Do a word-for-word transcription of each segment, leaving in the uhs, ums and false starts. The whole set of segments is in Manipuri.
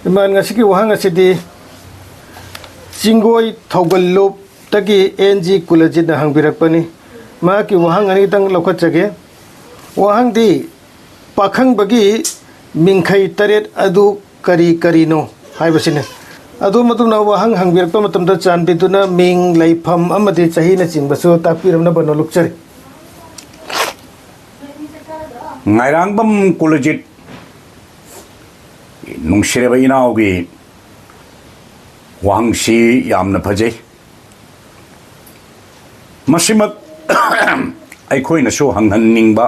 ꯏꯃꯥꯟ, ꯉꯁꯤꯒꯤ ꯋꯥꯍꯪ ꯑꯁꯤꯗꯤ ꯆꯤꯡꯒꯣꯏ ꯊꯧꯒꯜꯂꯨꯞꯇꯒꯤ ꯑꯦꯟ ꯖꯤ ꯀꯨꯂꯖꯤꯠꯅ ꯍꯪꯕꯤꯔꯛꯄꯅꯤ꯫ ꯃꯍꯥꯛꯀꯤ ꯋꯥꯍꯪ ꯑꯅꯤꯇꯪ ꯂꯧꯈꯠꯆꯒꯦ꯫ ꯋꯥꯍꯪꯗꯤ, ꯄꯥꯈꯪꯕꯒꯤ ꯃꯤꯡꯈꯩ ꯇꯔꯦꯠ ꯑꯗꯨ ꯀꯔꯤ ꯀꯔꯤꯅꯣ ꯍꯥꯏꯕꯁꯤꯅꯤ꯫ ꯑꯗꯣꯝ ꯑꯗꯣꯝꯅ ꯋꯥꯍꯪ ꯍꯪꯕꯤꯔꯛꯄ ꯃꯇꯝꯗ ꯆꯥꯟꯕꯤꯗꯨꯅ ꯃꯤꯡ, ꯂꯩꯐꯝ ꯑꯃꯗꯤ ꯆꯍꯤꯅꯆꯤꯡꯕꯁꯨ ꯇꯥꯛꯄꯤꯔꯝꯅꯕ ꯅꯣꯂꯨꯛꯆꯔꯤ꯫ ꯉꯥꯏꯔꯥꯡꯕꯝ ꯀꯨꯂꯖꯤꯠ, ꯅꯨꯡꯁꯤꯔꯕ ꯏꯅꯥꯎꯒꯤ ꯋꯥꯍꯪꯁꯤ ꯌꯥꯝꯅ ꯐꯖꯩ꯫ ꯃꯁꯤꯃꯛ ꯑꯩꯈꯣꯏꯅꯁꯨ ꯍꯪꯍꯟꯅꯤꯡꯕ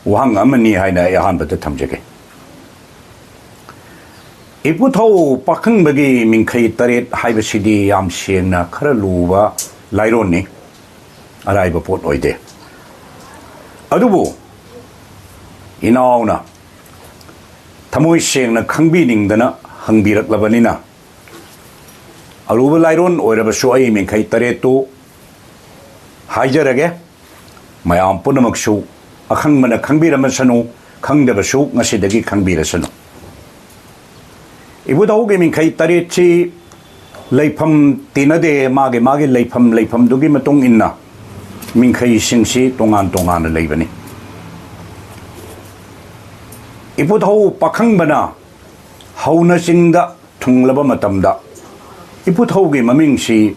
ꯋꯥꯍꯪ ꯑꯃꯅꯤ ꯍꯥꯏꯅ ꯑꯩ ꯑꯍꯥꯟꯕꯗ ꯊꯝꯖꯒꯦ꯫ ꯏꯄꯨꯊꯧ ꯄꯥꯈꯪꯕꯒꯤ ꯃꯤꯡꯈꯩ ꯇꯔꯦꯠ ꯍꯥꯏꯕꯁꯤꯗꯤ ꯌꯥꯝ ꯁꯦꯡꯅ ꯈꯔ ꯂꯨꯕ ꯂꯥꯏꯔꯣꯟꯅꯤ, ꯑꯔꯥꯏꯕ ꯄꯣꯠ ꯑꯣꯏꯗꯦ꯫ ꯑꯗꯨꯕꯨ ꯏꯅꯥꯎꯅ ꯊꯃꯣꯏ ꯁꯦꯡꯅ ꯈꯪꯕꯤꯅꯤꯡꯗꯅ ꯍꯪꯕꯤꯔꯛꯂꯕꯅꯤꯅ, ꯑꯔꯨꯕ ꯂꯥꯏꯔꯣꯟ ꯑꯣꯏꯔꯕꯁꯨ ꯑꯩ ꯃꯤꯡꯈꯩ ꯇꯔꯦꯠꯇꯨ ꯍꯥꯏꯖꯔꯒꯦ꯫ ꯃꯌꯥꯝ ꯄꯨꯝꯅꯃꯛꯁꯨ, ꯑꯈꯪꯕꯅ ꯈꯪꯕꯤꯔꯝꯃꯁꯅꯨ, ꯈꯪꯗꯕꯁꯨ ꯉꯁꯤꯗꯒꯤ ꯈꯪꯕꯤꯔꯁꯅꯨ꯫ ꯏꯕꯨꯙꯧꯒꯤ ꯃꯤꯡꯈꯩ ꯇꯔꯦꯠꯁꯤ ꯂꯩꯐꯝ ꯇꯤꯟꯅꯗꯦ, ꯃꯥꯒꯤ ꯃꯥꯒꯤ ꯂꯩꯐꯝ ꯂꯩꯐꯝꯗꯨꯒꯤ ꯃꯇꯨꯡ ꯏꯟꯅ ꯃꯤꯡꯈꯩꯁꯤꯡꯁꯤ ꯇꯣꯉꯥꯟ ꯇꯣꯉꯥꯟꯅ ꯂꯩꯕꯅꯤ꯫ ꯏꯄꯨꯊꯧ ꯄꯥꯈꯪꯕꯅ ꯍꯧꯅ ꯆꯤꯡꯗ ꯊꯨꯡꯂꯕ ꯃꯇꯝꯗ ꯏꯄꯨꯊꯧꯒꯤ ꯃꯃꯤꯡꯁꯤ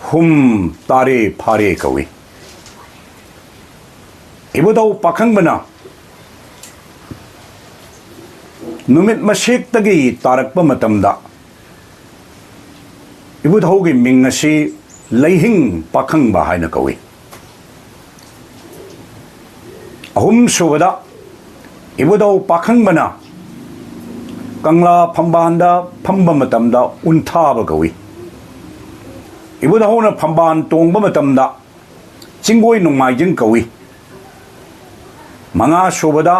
ꯍꯨꯝ ꯇꯥꯔꯦ ꯐꯥꯔꯦ ꯀꯧꯏ꯫ ꯏꯕꯨꯙꯧ ꯄꯥꯈꯪꯕꯅ ꯅꯨꯃꯤꯠ ꯃꯁꯦꯛꯇꯒꯤ ꯇꯥꯔꯛꯄ ꯃꯇꯝꯗ ꯏꯕꯨꯙꯧꯒꯤ ꯃꯤꯡ ꯑꯁꯤ ꯂꯩꯍꯤꯡ ꯄꯥꯈꯪꯕ ꯍꯥꯏꯅ ꯀꯧꯏ꯫ ꯑꯍꯨꯝꯁꯨꯕꯗ, ꯏꯕꯨꯙꯧ ꯄꯥꯈꯪꯕꯅ ꯀꯪꯂꯥ ꯐꯝꯕꯥꯟꯗ ꯐꯝꯕ ꯃꯇꯝꯗ ꯎꯟꯊꯥꯕ ꯀꯧꯏ꯫ ꯏꯕꯨꯙꯧꯅ ꯐꯝꯕꯥꯟ ꯇꯣꯡꯕ ꯃꯇꯝꯗ ꯆꯤꯡꯒꯣꯏ ꯅꯣꯡꯃꯥꯏꯖꯤꯡ ꯀꯧꯏ꯫ ꯃꯉꯥꯁꯨꯕꯗ,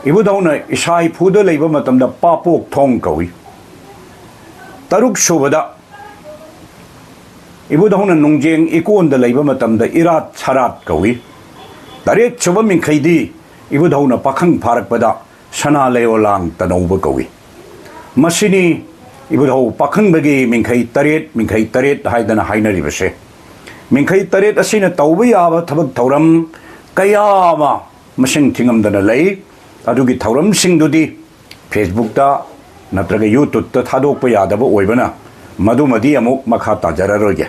ꯏꯕꯨꯙꯧꯅ ꯏꯁꯥ ꯏꯐꯨꯗ ꯂꯩꯕ ꯃꯇꯝꯗ ꯄꯥꯄꯣꯛ ꯊꯣꯡ ꯀꯧꯏ꯫ ꯇꯔꯨꯛꯁꯨꯕꯗ, ꯏꯕꯨꯙꯧꯅ ꯅꯨꯡꯖꯦꯡ ꯏꯀꯣꯟꯗ ꯂꯩꯕ ꯃꯇꯝꯗ ꯏꯔꯥꯠ ꯁꯔꯥꯠ ꯀꯧꯏ꯫ ꯇꯔꯦꯠꯁꯨꯕ ꯃꯤꯡꯈꯩꯗꯤ ꯏꯕꯨꯙꯧꯅ ꯄꯥꯈꯪ ꯐꯥꯔꯛꯄꯗ ꯁꯅꯥ ꯂꯩꯌꯣꯂꯥꯡ ꯇꯅꯧꯕ ꯀꯧꯏ꯫ ꯃꯁꯤꯅꯤ ꯏꯕꯨꯙꯧ ꯄꯥꯈꯪꯕꯒꯤ ꯃꯤꯡꯈꯩ ꯇꯔꯦꯠ, ꯃꯤꯡꯈꯩ ꯇꯔꯦꯠ ꯍꯥꯏꯗꯅ ꯍꯥꯏꯅꯔꯤꯕꯁꯦ꯫ ꯃꯤꯡꯈꯩ ꯇꯔꯦꯠ ꯑꯁꯤꯅ ꯇꯧꯕ ꯌꯥꯕ ꯊꯕꯛ ꯊꯧꯔꯝ ꯀꯌꯥ ꯑꯃ ꯃꯁꯤꯡ ꯊꯤꯉꯝꯗꯅ ꯂꯩ꯫ ꯑꯗꯨꯒꯤ ꯊꯧꯔꯝꯁꯤꯡꯗꯨꯗꯤ Facebookꯇ ꯅꯠꯇ꯭ꯔꯒ YouTubeꯇ ꯊꯥꯗꯣꯛꯄ ꯌꯥꯗꯕ ꯑꯣꯏꯕꯅ ꯃꯗꯨꯃꯗꯤ ꯑꯃꯨꯛ ꯃꯈꯥ ꯇꯥꯖꯔꯔꯣꯏꯒꯦ꯫